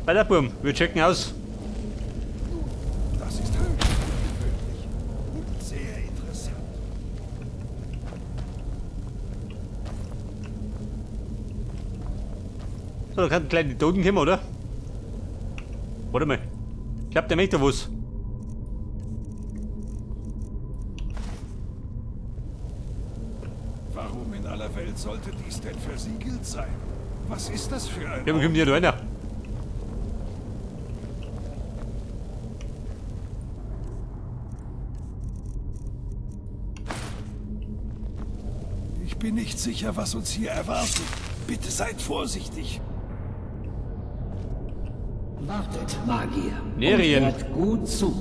Weiter, Burm. Wir checken aus. Nun, das ist höchst ungewöhnlich und sehr interessant. So, da kann gleich die Toten kommen, oder? Warte mal. Ich glaub, der möchte was. Warum in aller Welt sollte dies denn versiegelt sein? Was ist das für ein Ja, kommt hier einer. Ich bin nicht sicher, was uns hier erwartet. Bitte seid vorsichtig. Wartet, Magier. Nerien. Und hört gut zu.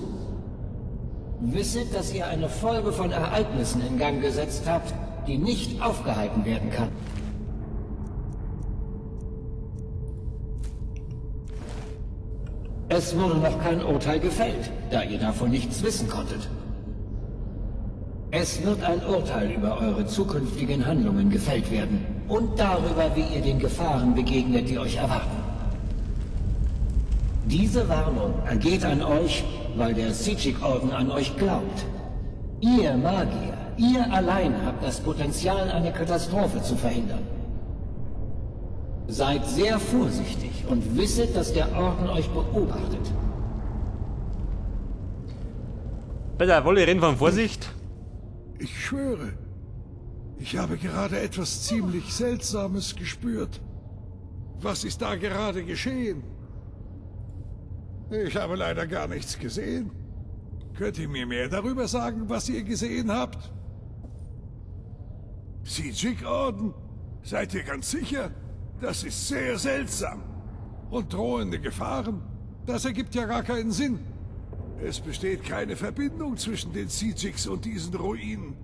Wisset, dass ihr eine Folge von Ereignissen in Gang gesetzt habt, die nicht aufgehalten werden kann. Es wurde noch kein Urteil gefällt, da ihr davon nichts wissen konntet. Es wird ein Urteil über eure zukünftigen Handlungen gefällt werden und darüber, wie ihr den Gefahren begegnet, die euch erwarten. Diese Warnung ergeht an euch, weil der Psijic-Orden an euch glaubt. Ihr Magier, ihr allein habt das Potenzial, eine Katastrophe zu verhindern. Seid sehr vorsichtig und wisset, dass der Orden euch beobachtet. Bitte, Wolle reden von Vorsicht. Ich schwöre, ich habe gerade etwas ziemlich Seltsames gespürt. Was ist da gerade geschehen? Ich habe leider gar nichts gesehen. Könnt ihr mir mehr darüber sagen, was ihr gesehen habt? Psijic-Orden? Seid ihr ganz sicher? Das ist sehr seltsam. Und drohende Gefahren? Das ergibt ja gar keinen Sinn. Es besteht keine Verbindung zwischen den Psijics und diesen Ruinen.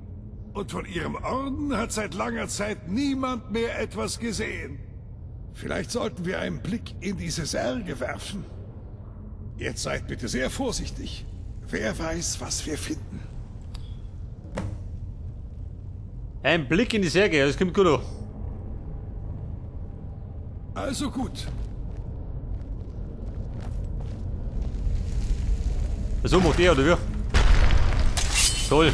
Und von ihrem Orden hat seit langer Zeit niemand mehr etwas gesehen. Vielleicht sollten wir einen Blick in diese Särge werfen. Jetzt seid bitte sehr vorsichtig. Wer weiß, was wir finden. Ein Blick in die Särge, das kommt gut an. Also gut. So macht er, oder wie? Toll.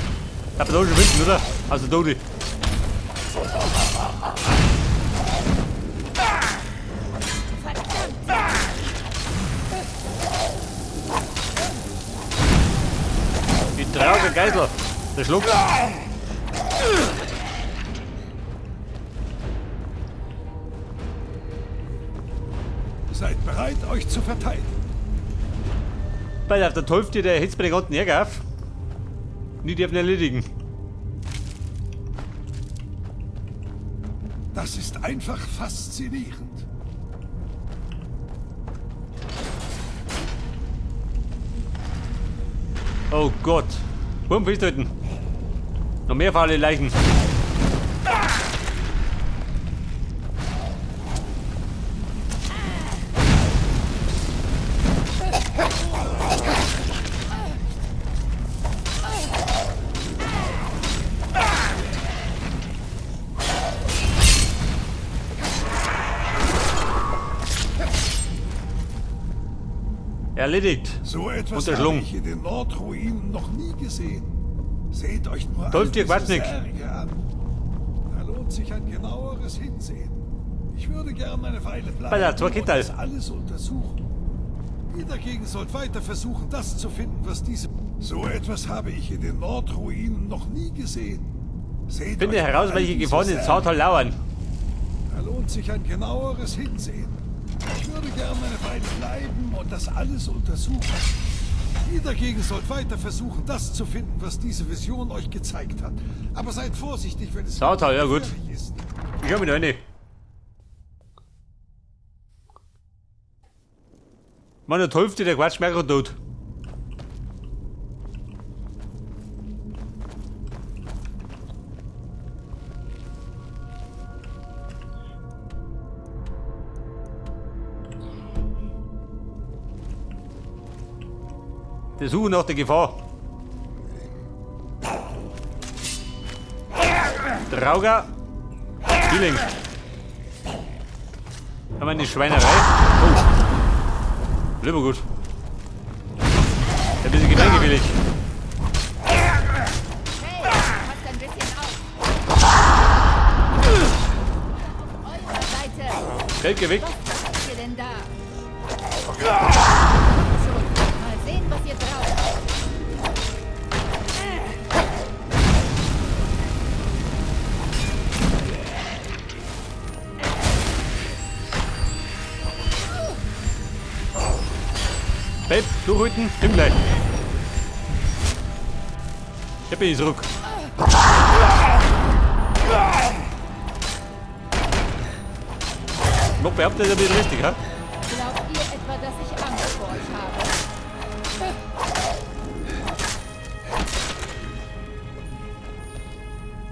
Habt ihr da schon finden, oder? Also Todi. Die traurige Geisel. Der Schluck. Seid bereit, euch zu verteidigen. Bei der Teufel, der hitzt bei den ganzen Ärger auf. Die dürfen erledigen. Das ist einfach faszinierend. Oh Gott. Wurm festhalten. Noch mehr faule Leichen. Erledigt. So etwas Unterschlungen. habe ich in den Nordruinen noch nie gesehen. Seht euch nur Teufel, all dir diese Quatschnick. Särge an. Da lohnt sich ein genaueres Hinsehen. Ich würde gern eine Weile bleiben Alter, zwei und Kinder. das alles untersuchen. Ihr dagegen sollt weiter versuchen, das zu finden, was diese... So etwas habe ich in den Nordruinen noch nie gesehen. Seht Finde euch heraus, all welche diese Gefahren in Särge Saartal lauern. Da lohnt sich ein genaueres Hinsehen. Ich würde gern eine Weile bleiben und das alles untersuchen. Ihr dagegen sollt weiter versuchen, das zu finden, was diese Vision euch gezeigt hat. Aber seid vorsichtig, wenn es Saartal, ja gut. gefährlich ist. Ich hab mich da rein. Mann, der Teufel, der Quatsch, mir gerade tot. Der Suche nach der Gefahr. Drauger. Feeling. Haben wir eine Schweinerei? Oh. Lieber gut. Ein bisschen gemeingefällig. Hey, passt ein bisschen auf. Auf eurer Seite. Geld, geh weg. Was macht ihr denn da? Schon. Mal sehen, was ihr drauf habt. Babe, durchhalten, komm gleich. Ich bin zurück. Ich mag behaupten, das ist ein bisschen richtig, ha? Glaubt ihr etwa, dass ich Angst vor euch habe?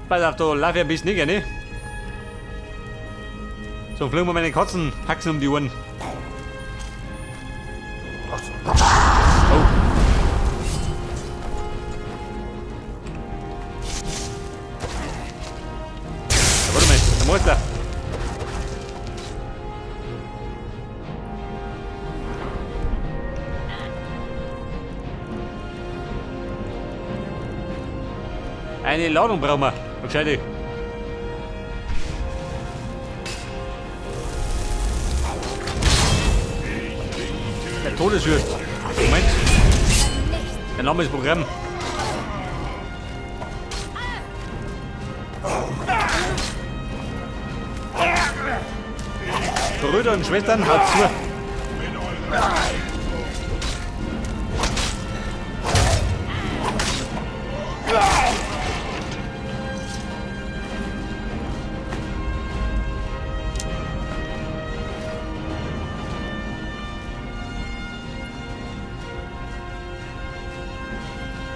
Pass auf, da laufe ich ein bisschen nicht, ne? So, fliegen wir meine Katzenhaxen um die Ohren. Oh. Ja, warte mal, der Meister. Eine Ladung brauchen wir. Eine gescheite. Der Todesfürst. Moment. Der Name ist Programm. Brüder und Schwestern, haut zu.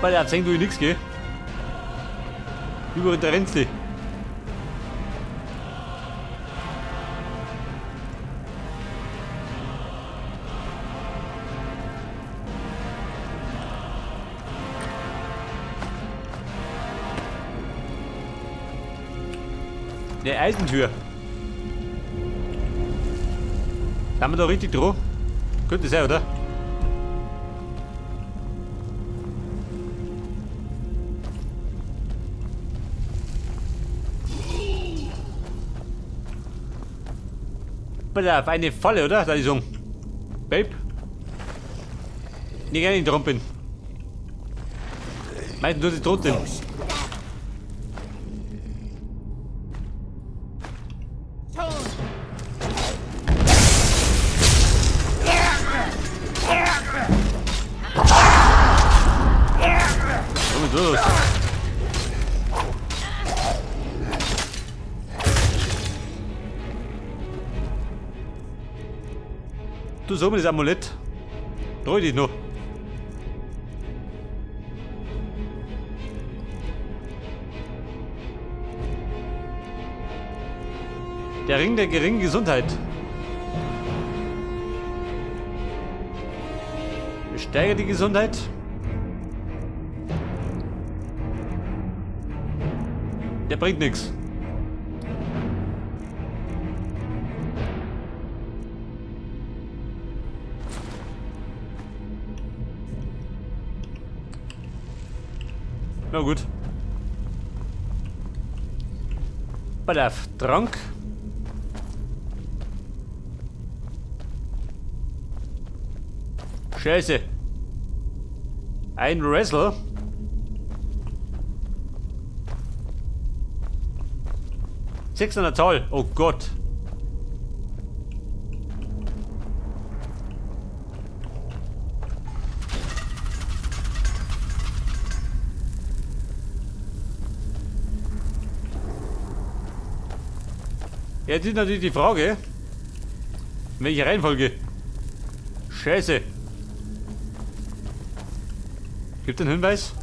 Bei der Erzählung tue ich nix, gell? Überall der Rennste. Eine Eisentür. Sind wir da richtig dran? Könnte sein, oder? Pass auf, eine Falle, oder? Da ist so. Babe. Nicht gerne trompen. Meistens tut sie trotzdem. Komm jetzt los. Du, so mit das Amulett. Treu dich noch. Der Ring der geringen Gesundheit. Steigert die Gesundheit. Der bringt nix. Na gut. Pass auf, Trank. Scheiße. Ein Wrestle. 6 an der Zahl. Oh Gott. Jetzt ist natürlich die Frage, in welcher Reihenfolge? Scheiße. Gibt es einen Hinweis?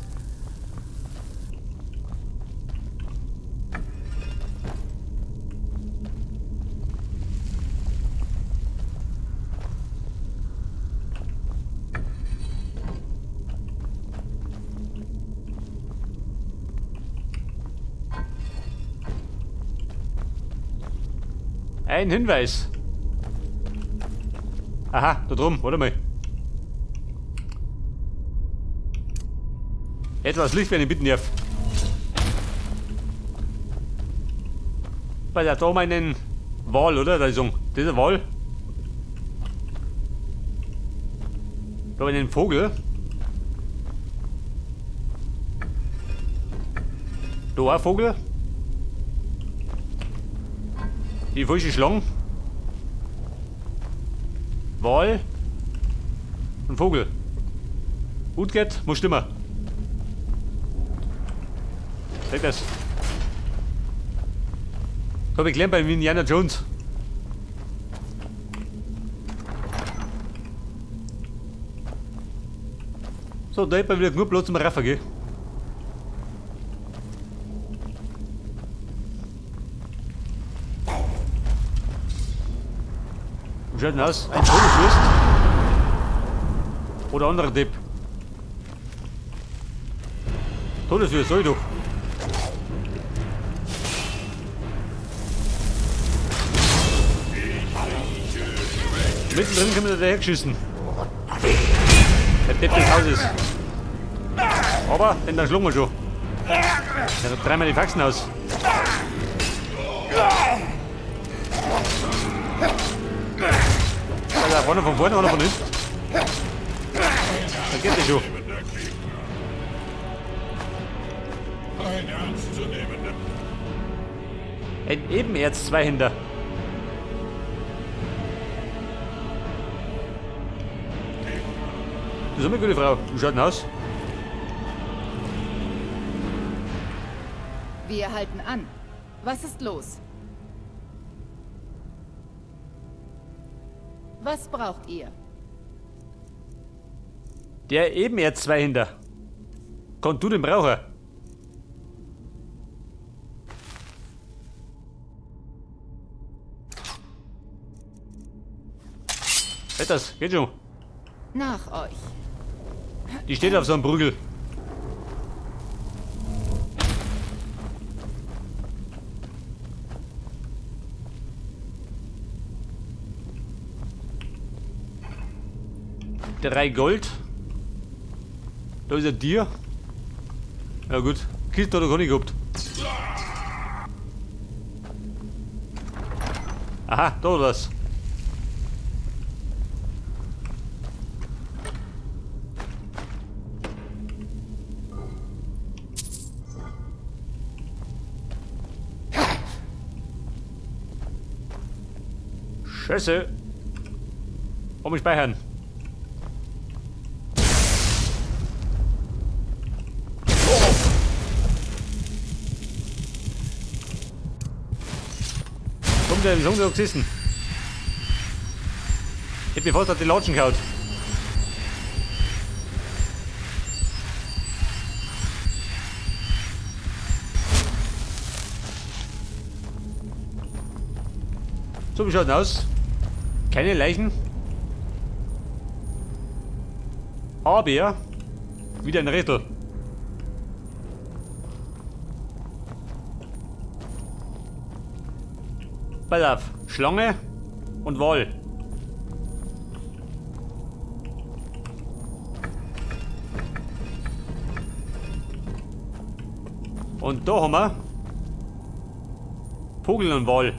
Ein Hinweis. Aha, da drum, warte mal. Etwas Licht, wenn ich bitten darf. Bei der da meinen Wal, oder? Da ist ein, das ist ein Wal. Da einen Vogel. Da auch ein Vogel. Die falsche Schlange. Wal. Ein Vogel. Gut geht, muss stimmen. Sag das. Hab ich gelernt bei Indiana Jones. So, da hätte man wieder genug Platz zum Raffer, gell? Wie schaut denn aus? Ein Todeswurst? Oder anderer Depp? Todeswurst, sag ich doch. Mittendrin können wir da hergeschissen. Der Depp des Hauses. Aber den da schlagen wir schon. Da treiben wir die Faxen aus. Also einer von vorne, einer von hinten. Dann geht das schon. Ein Ebenerz Zweihänder. Das ist eine gute Frau. Wie schaut denn aus? Wir halten an. Was ist los? Was braucht ihr? Der Ebenerz Zweihänder. Kann du den brauchen? Geht das? Geht schon. Nach euch. Die steht auf so einem Prügel. Drei Gold. Da ist ein Tier. Ja gut, Kiste hat er gar nicht gehabt. Aha, da war das. Scheiße. Um speichern. Kommt der, wie haben sie gesessen? Ich hätte mir fast auf die Latschen gehauen. So, wie schaut denn aus? Keine Leichen. Aber wieder ein Rätsel. Pass auf, Schlange und Wal. Und da haben wir Vogel und Wal.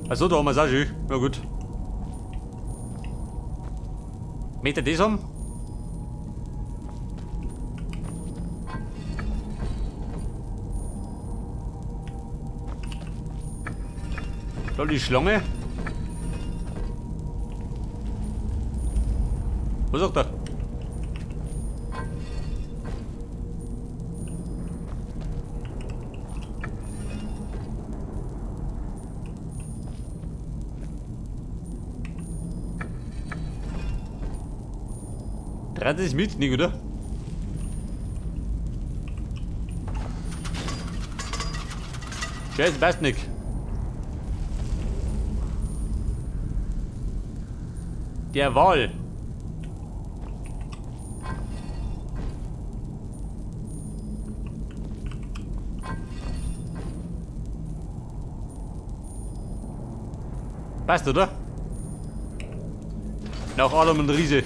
Achso, da haben wir es auch schon. Na gut. Möchte das haben? Da die Schlange. Was sagt er? Das ist mit, nicht, oder? Scheiße, passt nicht. Der Wal. Passt, oder? Nach Adam und Riese.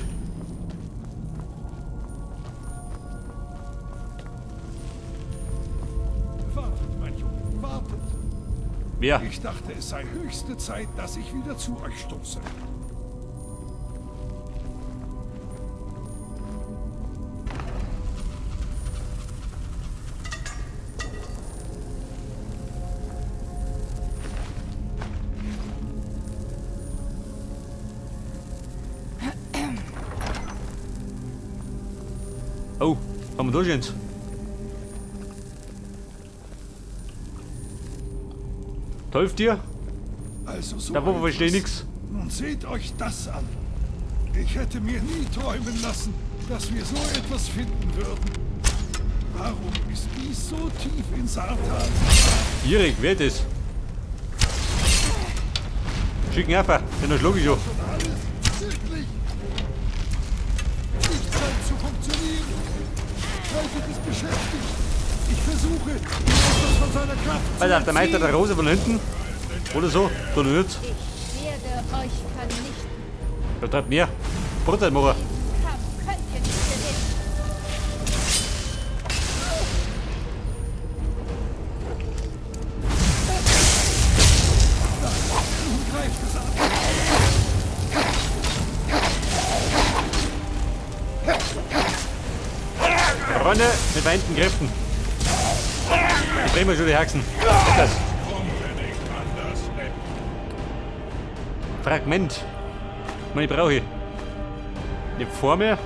Wer? Ich dachte, es sei höchste Zeit, dass ich wieder zu euch stoße. Oh, haben wir da schon? Hilft dir? Also so Da verstehe ich etwas. nix. Nun seht euch das an. Ich hätte mir nie träumen lassen, dass wir so etwas finden würden. Warum ist dies so tief in Sartan? Gierig, wer ist? Schicken einfach, den erschlag ich schon. Schon alles? Wirklich? Nicht scheint zu funktionieren. Haltet es beschäftigt. Ich versuche, ihm etwas von seiner Kraft zu Alter, der Meister der entziehen. Rose von hinten. Oder so, oder nicht. Ich werde euch vernichten. Da treibt mehr. Brotzeitmacher. Diesen Kampf könnt ihr nicht gewinnen. Nun greift es an. Freunde mit vereinten Kräften. Ich dreh mir schon die Haxen. Das. Fragment. Meine brauche ich. Nicht vor mir.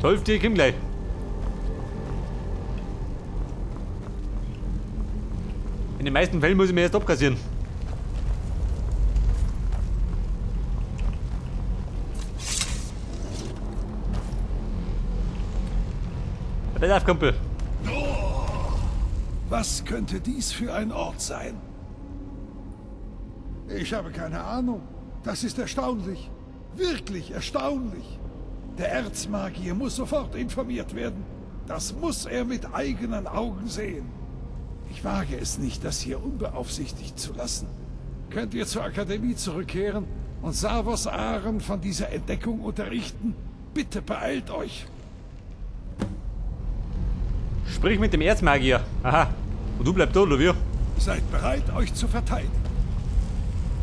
Teufel, die komm gleich. In den meisten Fällen muss ich mir erst abkassieren. Pass auf, Kumpel. Was könnte dies für ein Ort sein? Ich habe keine Ahnung. Das ist erstaunlich. Wirklich erstaunlich. Der Erzmagier muss sofort informiert werden. Das muss er mit eigenen Augen sehen. Ich wage es nicht, das hier unbeaufsichtigt zu lassen. Könnt ihr zur Akademie zurückkehren und Savos Aren von dieser Entdeckung unterrichten? Bitte beeilt euch. Sprich mit dem Erzmagier. Aha. Und du bleibst da, oder wie? Seid bereit, euch zu verteidigen.